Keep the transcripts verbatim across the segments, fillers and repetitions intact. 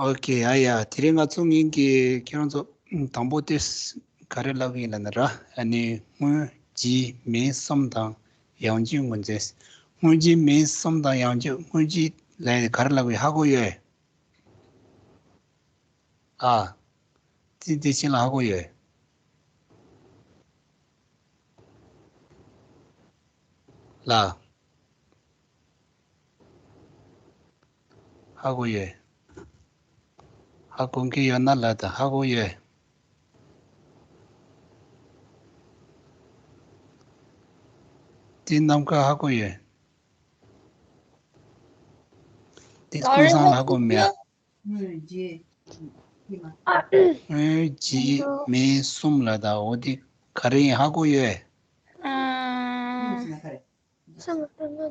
ཨོ་ཁེ། ཡ་ཡ། དེ་རིང་ང་ཚོ་ངེད་ཀྱི་ཁྱེད་རང་ཚོ་དང་པོ་དེ་ག་རེ་ལབ་ཀྱི་ཡིན་ལབ་ན་ར། ཨ་ནི་སྔོན་རྗེས་མིང་གསུམ་དང་ཡང་བསྐྱར་ངོས་འཛིན། སྔོན་རྗེས་མིང་གསུམ་དང་ཡང་བསྐྱར། སྔོན་རྗེས་ལབ་ཡ་དེ་ག་རེ་ལབ་ཀྱི་ཡོད། ཧ་གོ་ཡོད། ཨ། དེ་དེ་ཕྱིན་ལ་ཧ་གོ་ཡོད། ལ། ཧ་གོ་ཡོད། ཧ་གོ་མཁན་ཡོད་ན་ལ་ད་ཧ་གོ་ཡོད། དེ་ནམ་མཁའ་ཧ་གོ་ཡོད། དེ་ཀུན་བཟང་ལ་ཧ་གོ་མེད། སྔོན་རྗེས་མིང་གསུམ་ལ་ད་འོ་དེ་ག་རེ་ཡིན་ཧ་གོ་ཡོད། ཨ། སྔོན་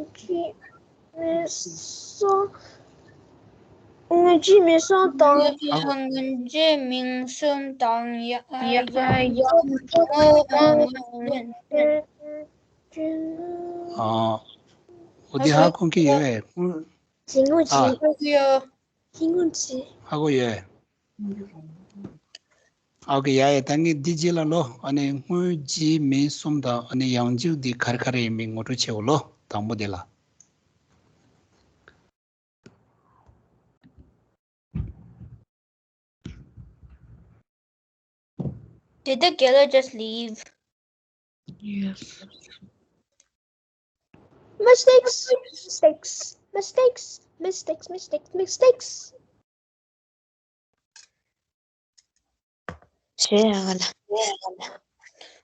རྗེས་མིང་གསུམ། སྔོན་རྗེས་མིང་གསུམ་དང་། སྔོན་རྗེས་མིང་གསུམ་དང་ཡ་ཡ་ཡ། ཨ། འོ་དེ་ཧ་གོ་མཁན་ཡོད་པས། སྔོན། སྔོན་རྗེས། ཨ། སྔོན་རྗེས། ཧ་གོ་ཡོད། ཨོ་ཁེ། ཡ་ཡ། ད་ངས་འདི་རྗེས་ལ་ལོ། ཨ་ནི་སྔོན་རྗེས་མིང་གསུམ་དང་ཨ་ནི་ཡང་བསྐྱར་འདི་ག་རེ་ག་རེ་ཡིན་མིན་ངོ་སྤྲོད་བྱེད་འོ་ལོ། དང་པོ་དེ་ལ། Did the girl just leave? Yes. Mistakes, mistakes, mistakes, mistakes, mistakes, mistakes. ཞེས་ཡང་ལ།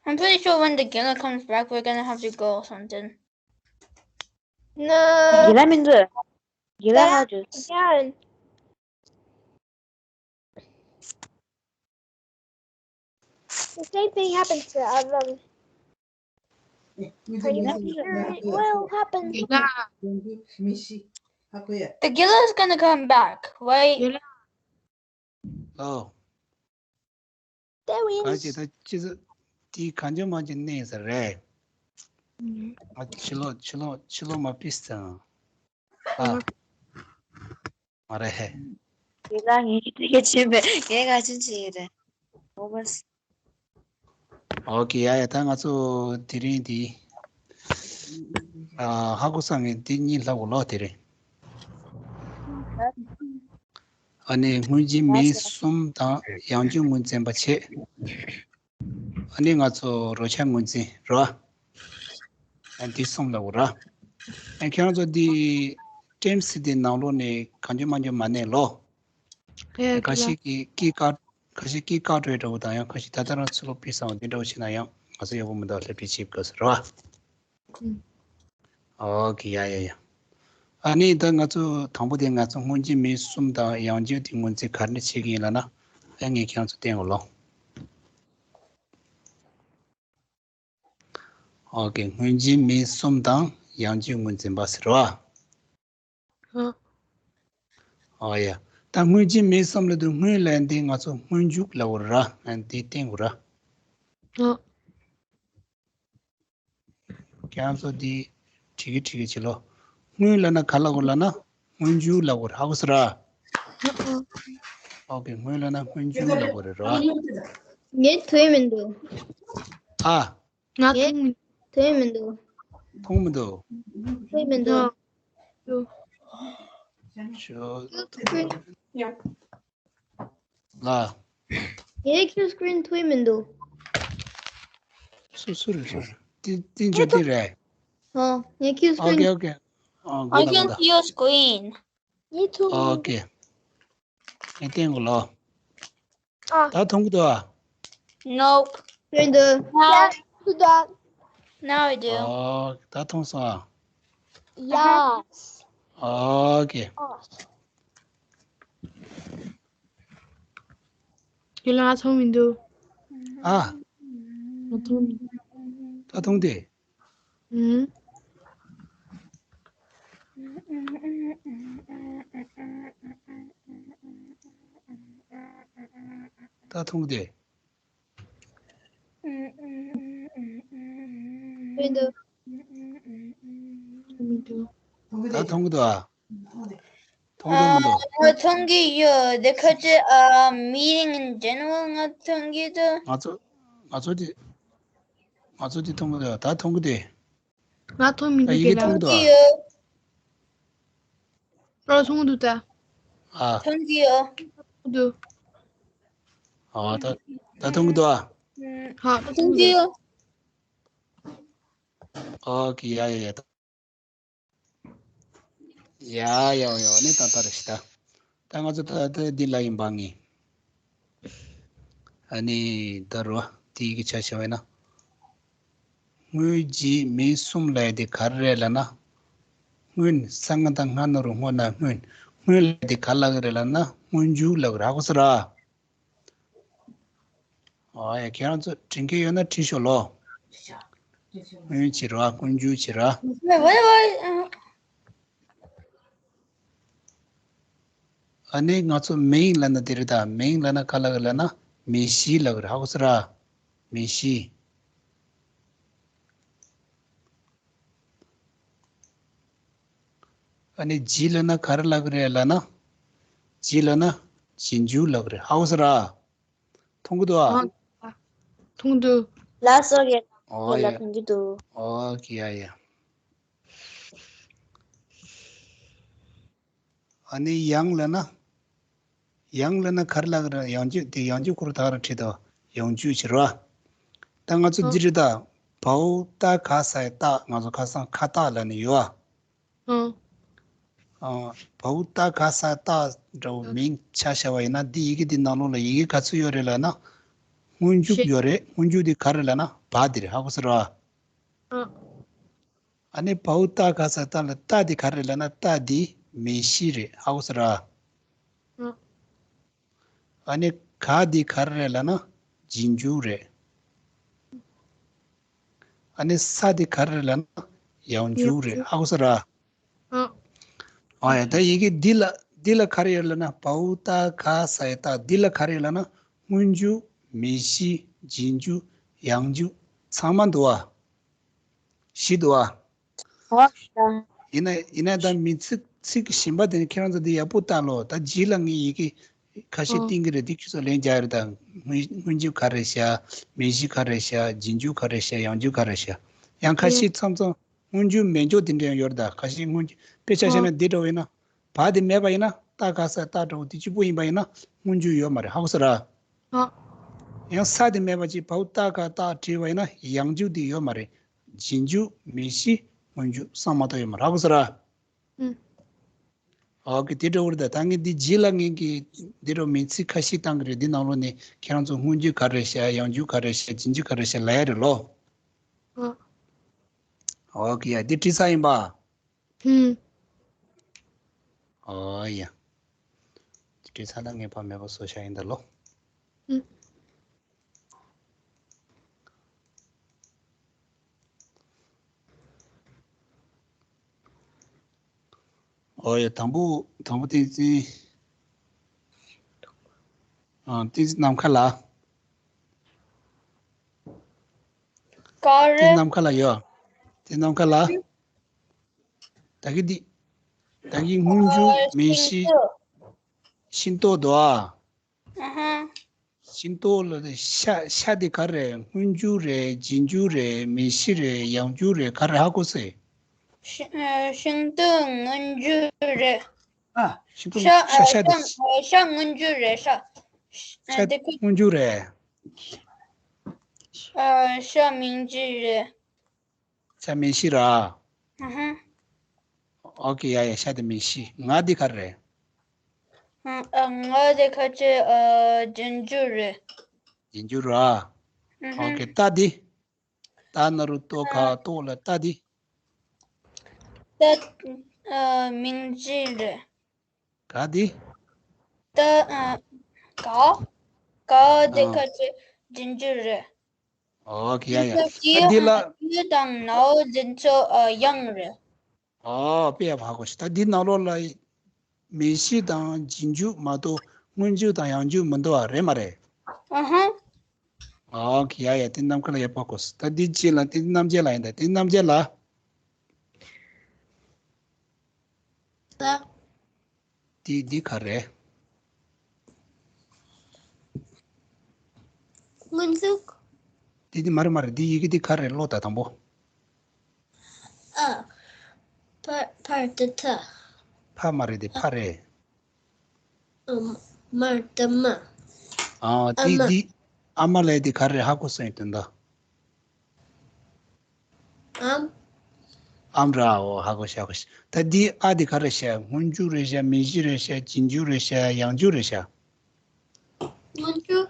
I'm pretty sure when the girl comes back, we're gonna have to go or something. No. དགེ་ལགས་མི་འདུག་དགེ་ལགས་ཧ་ཇུ། Again. The same thing happened to, um, are you not sure it will happen? དགེ་ལགས། The girl is gonna come back, right? དགེ་ལགས། ཨོ། That ག་ཅི་wins. ད་ཅི་ཟེར། དེ་གང་ཅི་མང་ཅི་གནས་ཟེར་རེད། ཨ། ཕྱི་ལོགས་ཕྱི་ལོགས་ཕྱི་ལོགས་མ་ཕིས་ཙང་། ཨ། མ་རེད་ཧེ། དེ་ལ་ངས་ཀྱི་དེ་ག་ཕྱིན་པས་ངས་ག་ཕྱིན་ཕྱིན་ཡིན་རེད། ཨོ་བས། ཨོ་ཁེ། ཡ་ཡ། ད་ང་ཚོ་དེ་རིང་འདི། ཨ། ཧ་གོ་སོང་ངས་འདི་གཉིས་ལྷག་གོ་ལོ་དེ་རིང་། ཨ་ནི་སྔོན་རྗེས་མིང་གསུམ་དང་ཡང་བསྐྱར་ངོས་འཛིན་པ་བྱེད། ཨ་ནི་ང་ཚོ་རོ་ཆ་ངོས་འཛིན་རོ། ཨ། འདི་གསུམ་ལ་འོ་ར། ཨ། ཁྱེད་རང་ཚོ་འདི་ཊེམ་སི་དེ་ནང་ལོགས་ནས་གང་བྱུང་མང་བྱུང་མ་གནས་ལོ། ཨེ། ཁ་ཤས་ཀྱིས་སྐད་བཀག་ཁ་ཤས་སྐད་བཀག་འགྲོ་འདྲ་བོ་དང་ཡང་ཁ་ཤས་ད་ལྟ་རང་ཚུར་ལོག་ཕུལ་སོང་བ་འདི་འདྲ་བོ་བྱས་ན་ཡང་ང་ཚོ་ཡག་པོ་མི་འདུག་སླེབས་དུས་བྱེད་དགོས་ཟེར་རོ། ཨོ་ཁེ། ཡ་ཡ་ཡ། ཨ་ནི་ད་ང་ཚོ་དང་པོ་དེ་ང་ཚོ་སྔོན་རྗེས་མིང་གསུམ་དང་ཡང་བསྐྱར་དེ་ངོས་འཛིན་ག་འདྲ་བྱེད་ཀྱི་ཡིན་ལབ་ན། ཨ། ངས་ཁྱེད་རང་ཚོ་བསྟན་གོ་ལོ། ཨོ་ཁེ། སྔོན་རྗེས་མིང་གསུམ་དང་ཡང་བསྐྱར་ངོས་འཛིན་པ་ཟེར་བ། ཨ། ཨོ་ཡ། ད་སྔོན་རྗེས་མིང་གསུམ་ལབ་དུས་སྔོན་ལབ་འདི་ང་ཚོ་སྔོན་འཇུག་ལབ་དགོས་ར། ཨ། འདི་བསྟན་དགོས་ར། ཨ། ཁྱེད་རང་ཚོ་འདི་བྲིས་ཀྱི་བྲིས་ཀྱི་བྱེད་ལོ། སྔོན་ལབ་ན་ག་ལབ་དགོས་ལབ་ན་སྔོན་འཇུག་ལབ་དགོས་ར། ཧ་གོ་སོང་ར། ཨོ་ཁེ། སྔོན་ལབ་ན་སྔོན་འཇུག་ལབ་དགོས་རེད་ར། ངས་ཐོས་མི་འདུག་ཨ། ང་ངས་ཐོས་མི་ཐོས་མི་འདུག་མཐོང་མི་འདུག་མཐོང་མི་འདུག་ཤོ། ལ། ངའི་ཁྱོད་སི་ཀི་རིན་མཐོང་མི་འདུག་སུ་སུ་རེད་སུ་རེད། ཏི་ཏི་འཇོ་ཏི་རེད། ཨོ། ངའི་ཁྱོད་སི་ཀི་རིན། ཨོ་ཁེ་ཨོ་ཁེ། ཨོ། I can see your screen. ངས་མཐོང་མི་འདུག་ཨོ་ཁེ། ངས་བསྟན་གོ་ལོ། ཨ། ད་མཐོང་གི་འདུག་ཨ། Nope. མཐོང་འདུག Now. ཡ། མཐོང་འདུག Now I do. ཨོ། ད་མཐོང་སོང་ཨ། Yes. ཨོ་ཁེ། ཨོ། ཁྱེད་ལ་ང་མཐོང་མི་འདུག་ཨ། ང་མཐོང་མི་འདུག་ད་མཐོང་དེ། ཨུམ། ད་མཐོང་དེ། མི་འདུག་མི་འདུག་ད་མཐོང་གི་འདུག་ཨ། མཐོང་གི་མི་འདུག་ང་མཐོང་གི་ཡོད། དེ་ཁ་ཅིག་ཨ་meeting in general ང་མཐོང་གི་འདུག་ང་ཚོ་ང་ཚོ་དེ་ང་ཚོ་དེ་མཐོང་གི་འདུག་ད་མཐོང་གི་འདུག་ང་མཐོང་མི་ད་འདུག་ཡི་གེ་དེ་ལ། མཐོང་གི་འདུག་ཡོད། ཨོ་མཐོང་གི་འདུག་ད། ཨ། མཐོང་གི་ཡོད། འདུག་ཨ་ད་ད་མཐོང་གི་འདུག་ཨ། ཧ་མཐོང་གི་ཡོད། ཨོ་ཀེ་ཡ་ཡ་ཡ། ཡ་ཡ་ཡ་ནི་ད་ལྟ་རེ་ཞིག་ད། ད་ང་ཚོ་ད་ལྟ་འདི་ལ་ཡིན་པ་ངེས། ཨ་ནི་ད་རུ་དེའི་གི་ཆ་བཞག་པ་ཡིན་ན། སྔོན་རྗེས་མིང་གསུམ་ལ་ཡ་དེ་ག་རེ་རེད་ལབ་ན། སྔོན་ས་ང་དང་སྔ་ན་རུ་སྔོ་ན་སྔོན། སྔོན་ལ་ཡ་དེ་ག་ལབ་གི་རེད་ལབ་ན་སྔོན་འཇུག་ལབ་གི་རེད། ཧ་གོ་སོང་ར། ཨོ་ཡ། ཁྱེད་རང་ཚོ་དྲན་མཁན་ཡོད་ན་བྲིས་ཤོག་ལོ། སྔོན་བྱེད་ར། སྔོན་འཇུག་བྱེད་ར། ཨ་ནི་ང་ཚོ་མིང་ལབ་ན་དེ་རེད་ད། མིང་ལབ་ན་ག་ལབ་གི་ལབ་ན་མིང་གཞི་ལབ་གི་རེད། ཧ་གོ་སོང་ར། མིང་གཞི། ཨ་ནི་རྗེས་ལབ་ན་ག་རེ་ལབ་གི་རེད་ལབ་ན། རྗེས་ལབ་ན་རྗེས་འཇུག་ལབ་གི་རེད། ཧ་གོ་སོང་ར། མཐོང་གི་འདུག་ཨ། ཨ། མཐོང་འདུག་ལགས་སོ་རྒན། ཨོ་ཡ། ལ་མཐོང་གི་འདུག་ཨོ་ཀེ་ཡ་ཡ། ཨ་ནི་ཡང་ལབ་ན། ཡང་ལབ་ན་ག་རེ་ལབ་གི་རེད། ཡང་འཇུག་དེ་ཡང་འཇུག་ཁོ་རང་ད་ག་རང་བྲིས་དང་ཡང་འཇུག་བྱེད་རོགས། ད་ང་ཚོ་ཨ། འདི་རེད་ད། བའོ་ཏ་ག་ས་ཡ་ཏ། ང་ཚོ་ཁ་སང་ཁ་བཏགས་ལབ་ནི་ཡོད་ཨ། ཨ། ཨ། བའོ་ཏ་ག་ས་ཡ་ཏ་འདྲ་བོ་ཨ། མིང་ཆ་བཞག་པ་ཡིན་ན་འདི་ཡི་གེ་འདི་ནང་ལོགས་ལ་ཡི་གེ་ག་ཚོད་ཡོད་རེད་ལབ་ན། སྔོན་འཇུག་ཤེས། ཡོད་རེད། སྔོན་འཇུག་འདི་ག་རེ་ལབ་ན་བ་འདི་རེད། ཧ་གོ་སོང་ར། ཨ། ཨ་ནི་བའོ་ཏ་ག་ས་ཡ་ཏ་ལ་ཏ་འདི་ག་རེ་ལབ་ན་ཏ་འདི་མིང་གཞི་རེད། ཧ་གོ་སོང་ར། ཨ། ཨ་ནི་ག་འདི་ག་རེ་རེད་ལབ་ན་རྗེས་འཇུག་རེད། ཨ་ནི་ས་འདི་ག་རེ་རེད་ལབ་ན་ཡང་འཇུག་རེད། ཡང་འཇུག་ཧ་གོ་སོང་ར། ཨ། ཨ་ཡ། ད་ཡི་གེ་འདི་ལ་འདི་ལ་ག་རེ་ཡོད་ལབ་ན་བའོ་ཏ་ག་ས་ཡ་ཏ། འདི་ལ་ག་རེ་ཡོད་ལབ་ན་སྔོན་འཇུག་མིང་གཞི་རྗེས་འཇུག་ཡང་འཇུག་ཚང་མ་འདུག་ཨ། བཞི་འདུག་ཨ། ཨོ། ཡིན་ན་ཡིན་ན་ད་མིང་ཚིག་ཚིག་གཞན་པ་དེ་ནི་ཁྱེད་རང་ཚོ་འདི་ཡག་པོ་ལྟ་ལོ། ད་རྗེས་ལ་ངས་ཡི་གེ་ཁ་ཤས་ཨོ། བསྟན་གི་རེད། འདི་ཁྱོད་ཚོ་ལན་རྒྱག་རེད། ད་སྔོན་སྔོན་འཇུག་ག་རེ་བྱ། མིང་གཞི་ག་རེ་བྱ། རྗེས་འཇུག་ག་རེ་བྱ། ཡང་འཇུག་ག་རེ་བྱ། ཡང་ཁ་ཤས་ཨོ། མཚམས་མཚམས་སྔོན་འཇུག་མེད་འཇུག་དེ་འདྲ་ཡང་ཡོད་རེད། ད་ཁ་ཤས་སྔོན་འཇུག་དཔེ་ཆ་བཞག་ན་ཨོ། འདི་འདྲ་བོ་ཡིན་ན། བ་དེ་མེད་པ་ཡིན་ན་ཏ་ག་ས་ཏ་འདྲ་བོ་དེ་གཅིག་པོ་ཡིན་པ་ཡིན་ན་སྔོན་འཇུག་ཡོད་མ་རེད། ཧ་གོ་སོང་ར། ཨོ། ཡང་ས་དེ་མེད་པ་ཅིག་བའོ་ཏ་ག་ཏ་བྲིས་པ་ཡིན་ན་ཡང་འཇུག་དེ་ཡོད་མ་རེད། རྗེས་འཇུག་མིང་གཞི་སྔོན་འཇུག་གསང་མ་གཏོགས་ཡོད་མ་རེད། ཧ་གོ་སོང་ར། ཨུ། ཨོ་ཀེ། དེ་འདྲ་བོ་རེད། ད་ད་ངས་འདི་རྗེས་ལ་ངས་ཀྱི་འདི་འདྲ་མིང་ཚིག་ཁ་ཤས་བཏང་གི་རེད། འདི་ནང་ལོགས་ནས་ཁྱེད་རང་ཚོ་སྔོན་འཇུག་ག་རེ་བྱ། ཡང་འཇུག་ག་རེ་བྱ། རྗེས་འཇུག་ག་རེ་བྱ་ལབ་ཡ་རེད་ལོ། ཨུ། ཨོ་ཀེ་ཡ། འདི་བྲིས་ཚར་ཡིན་པ། ཨུ། ཨོ་ཡ། འདི་བྲིས་ཚར་ན་ངས་ཕར་མེད་པ་བཟོ་བྱ་ཡིན་ད་ལོ། ཨུ། ཨོ་ཡ། དང་པོ་དང་པོ་བསྟན་འཛིན། ཨ། བསྟན་འཛིན་ནམ་མཁའ་ལགས། ག་རེ། བསྟན་འཛིན་ནམ་མཁའ་ལགས་ཡོད། བསྟན་འཛིན་ནམ་མཁའ་ལགས། ད་གི་འདི། ད་གི་སྔོན་འཇུག་མིང་གཞི། ཤིང་ཏོག་འདུག་ཨ། ཨ་ཧ། ཤིང་ཏོག་ལ་ཤ་ཤ་དེ་ག་རེ། སྔོན་འཇུག་རེད། རྗེས་འཇུག་རེད། མིང་གཞི་རེད། ཡང་འཇུག་རེད། ག་རེ། ཧ་གོ་སོང་། ཤིང་ཨ། ཤིང་ཏོག་སྔོན་འཇུག་རེད། ཨ། ཤིང་ཏོག་ཤ་ཤ་ཨ་ཤ་དེ། ཤ་ཤ་སྔོན་འཇུག་རེད། ཤ་ཤ་ཨ་དེ་ཁོ་སྔོན་འཇུག་རེད། ཨ་ཤ་མིང་གཞི་རེད། ཤ་མིང་གཞི་ར། ཨ་ཧ། ཨོ་ཀེ། ཡ་ཡ། ཤ་དེ་མིང་གཞི། ང་འདི་ག་རེ། ཨ་ང་འདི་ཁ་ཅིག་ཨ་རྗེས་འཇུག་རེད། རྗེས་འཇུག་ར། ཨ་ཧ། ཨོ་ཀེ། ཏ་འདི། ཏ་ན་རོ་ཏོ་ག་ཏོ་ལ་ཏ་འདི། ཏ་ཨ་མིང་གཞི་རེད། ག་འདི། ཏ་ཨ་ག་ག་འདི་ཨ་ཁ་ཅིག་རྗེས་འཇུག་རེད། ཨོ་ཀེ། ཡ་ཡ། ད་འདི་ལ། ཡུལ་དང་ནའོ་འཛིན་ཚུལ་ཨ་ཡང་རེད། ཨོ། དཔེ་ཡག་པོ་ཧ་གོ་སོང་། ད་འདི་ནང་ལོགས་ལ་མིང་གཞི་དང་རྗེས་འཇུག་མ་གཏོགས་སྔོན་འཇུག་དང་ཡང་འཇུག་མི་འདུག་པ་རེད་མ་རེད། ཨ་ཧ། ཨོ་ཀེ། ཡ་ཡ། དེ་ནམ་མཁའ་ལ་ཡག་པོ་གོ་སོང་། ད་འདི་རྗེས་ལ་དེ་རྣམ་རྒྱལ་ལགས་ཡིན། ད་དེ་རྣམ་རྒྱལ་ལགས། ད། འདི་འདི་ག་རེད། སྔོན་འཇུག་འདི་འདི་མ་རེད་མ་རེད། འདི་ཡི་གེ་འདི་ག་རེད། ཀློག་དང་དང་པོ། ཨ། ཕ་ཕར་ཏི་ཐ། ཕ་མ་རེད། འདི་ཕ་རེད། ཨ། མར་ཏི་མ། ཨ། འདི་ཨ་མ། འདི་ཨ་མ་ལབ་འདི་ག་རེད། ཧ་གོ་སོང་ཡོད་དོན་དག་ཨམ། ཨམ་ར། འོ་ཧ་གོ་ཤག་གོ་ཤག་ད་འདི་ཨ་འདི་ག་རེ་བྱ། སྔོན་འཇུག་རེད་བྱ། མིང་གཞི་རེད་བྱ། རྗེས་འཇུག་རེད་བྱ། ཡང་འཇུག་རེད་བྱ། སྔོན་འཇུག་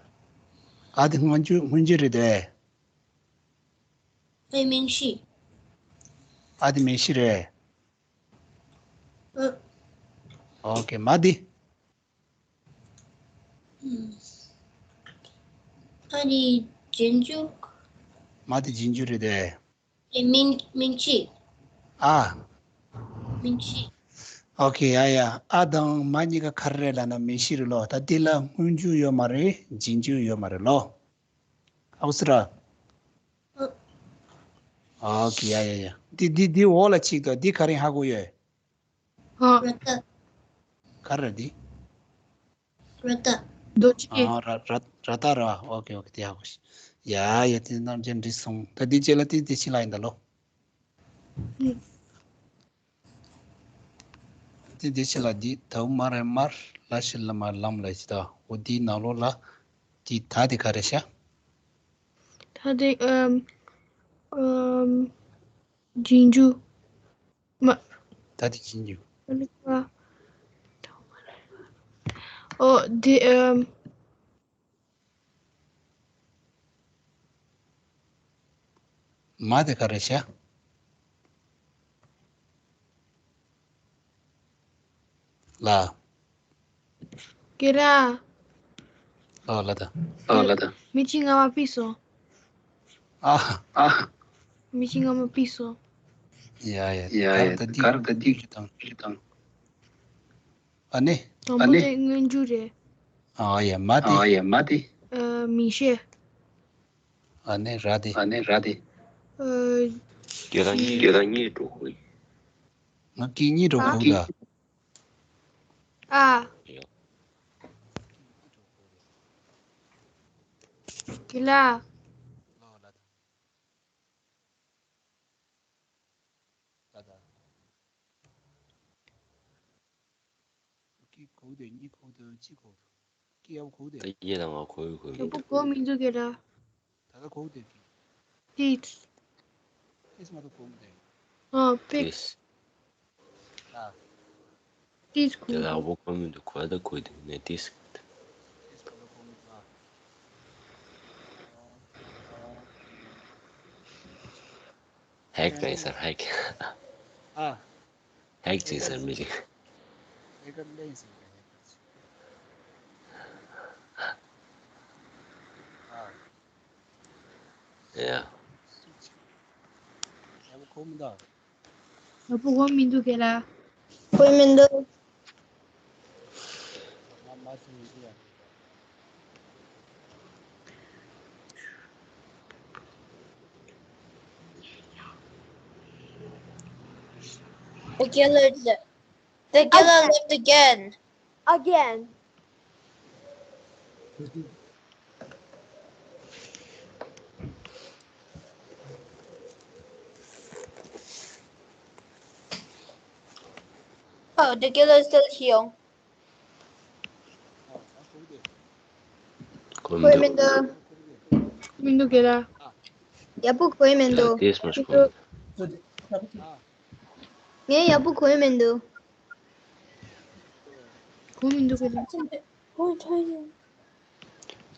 ཨ་འདི་སྔོན་འཇུག་སྔོན་འཇུག་རེད་དེ། ཨེ་མིང་གཞི། ཨ་འདི་མིང་གཞི་རེད། ཨ། ཨོ་ཁེ། མ་འདི། ཨ་ནི་རྗེས་འཇུག་མ་དེ་རྗེས་འཇུག་རེད་དེ། ཨེ་མིང་མིང་གཞི། ཨ། མིང་གཞི། ཨོ་ཁེ། ཡ་ཡ། ཨ་དང་མ་གཉིས་ཀ་ག་རེ་རེད་ལབ་ན་མིང་གཞི་རེད་ལོ། ད་འདི་ལ་སྔོན་འཇུག་ཡོད་མ་རེད། རྗེས་འཇུག་ཡོད་མ་རེད་ལོ། ཨའུ་སི་ར། ཨ། ཨོ་ཁེ། ཡ་ཡ་ཡ། འདི་འདི་འདི་འོག་ལ་གཅིག་དང་འདི་ག་རེ་ཧ་གོ་ཡོད། ཧ། ར་ཏ། ག་རེ་འདི། ར་ཏ། རྡོ་རྗེ། ཨ། ར་ར་ར་ཏ་ར། ཨོ་ཁེ་ཨོ་ཁེ། དེ་ཧ་གོ་ཤག་ཡ་ཡ། དེ་རྣམ་འགྱུར་འགྲིག་སོང་། ད་འདི་རྗེས་ལ་དེ་དེ་ཕྱི་ལ་ཡིན་ད་ལོ། ཨུ། དེ་དེ་ཕྱི་ལ་འདི་དའུ་མ་རེ་མར་ལ་ཤི་ལ་མ་ལམ་ལ་ཤི་ད། འོ་འདིའི་ནང་ལོགས་ལ་འདི་ད་དེ་ག་རེ་ཤག་ད་དེ་ཨམ་ཨམ་རྗེས་འཇུག་མ། ད་དེ་རྗེས་འཇུག་ཨོ་དེ་ཨམ། མ་དེ་ག་རེ་བྱ། ལ། ཀེ་ར། ཨོ་ལ་ད། ཨོ་ལ་ད། མི་གཅིག་ང་མ་ཕིག་སོང་། ཨ། ཨ། མི་གཅིག་ང་མ་ཕིག་སོང་། ཡ་ཡ། ཡ་ཡ། གར་ད་འདི་གར་ད་འདི་ཞིག་དང་ཞིག་དང་། ཨ་ནི། དང་པོ་ཨ་ནི་དེ་སྔོན་འཇུག་རེད། ཨ་ཡ། མ་དེ། ཨ་ཡ། མ་དེ། ཨ། མིང་གཞི། ཨ་ནི་ར་དེ། ཨ་ནི་ར་དེ། ཨ། ཀེ་ར་གཉིས། ཀེ་ར་གཉིས་འགྲོ་གི། ང་ཀེ་གཉིས་འགྲོ་གི་ད། ཨ། ཀེ་ལ། ཀི་གོ་དེ་གཉིས་གོ་དེ་གཅིག་གོ་དེ། ཀི་ཡབ་གོ་དེ། ད་ཡེ་ལ་ང་གོ་ཡོད་གོ་ཡོད། ཡག་པོ་གོ་མི་འདུག་གེ་ར། ད་ལྟ་གོ་དེ་ཀི། ཏིས། ཏིས་མ་གཏོགས་གོ་དེ། ཨ། ཕིག་ཏིས། ཨ། ཏིས་གོ་དེ་ལ་ཡག་པོ་གོ་མི་འདུག་གོ་ད་གོ་དེ་ནས་ཏིས། ཏིས་མ་གཏོགས་གོ་མི་འདུག་ཨ། ཧེག་བྱས་ཟེར་ཧེག་ཨ། ཧེག་བྱས་ཟེར་མི་རིགས། ཧེག་གར་ལེན་ཟེར་ཧེག་གར། ཨ། ཡ། ཡག་པོ་གོ་མི་འདུག་ཡག་པོ་གོ་མི་འདུག་གེ་ལ། གོ་མི་འདུག The killer, the killer left again. Again. Oh, the killer is still here. གོ་མི་འདུག་མི་འདུག་གེ་ལ། ཡག་པོ་གོ་མི་འདུག་དེས་མ་ཤོག་ངས་ཡག་པོ་གོ་མི་འདུག་གོ་མི་འདུག་གེ་ལ།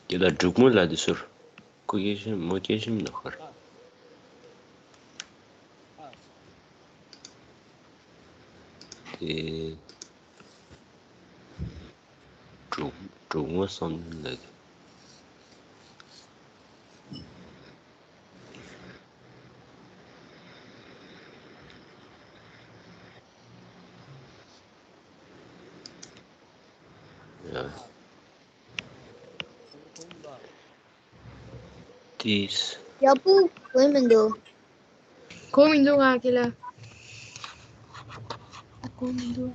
དེ་ལ་འབྲུག་མོ་ལ་དེ་ཟུར། ཁོ་སྐྱེ་ཤིང་མོ་སྐྱེ་ཤིང་ནོ་ཁར། དེ། འབྲུག་འབྲུག་མོ་བསམ་ལ་དེ། ཡ། ཏིས། ཡག་པོ་གོ་མི་འདུག་གོ་མི་འདུག་ང་ཁྱེད་ལ། གོ་མི་འདུག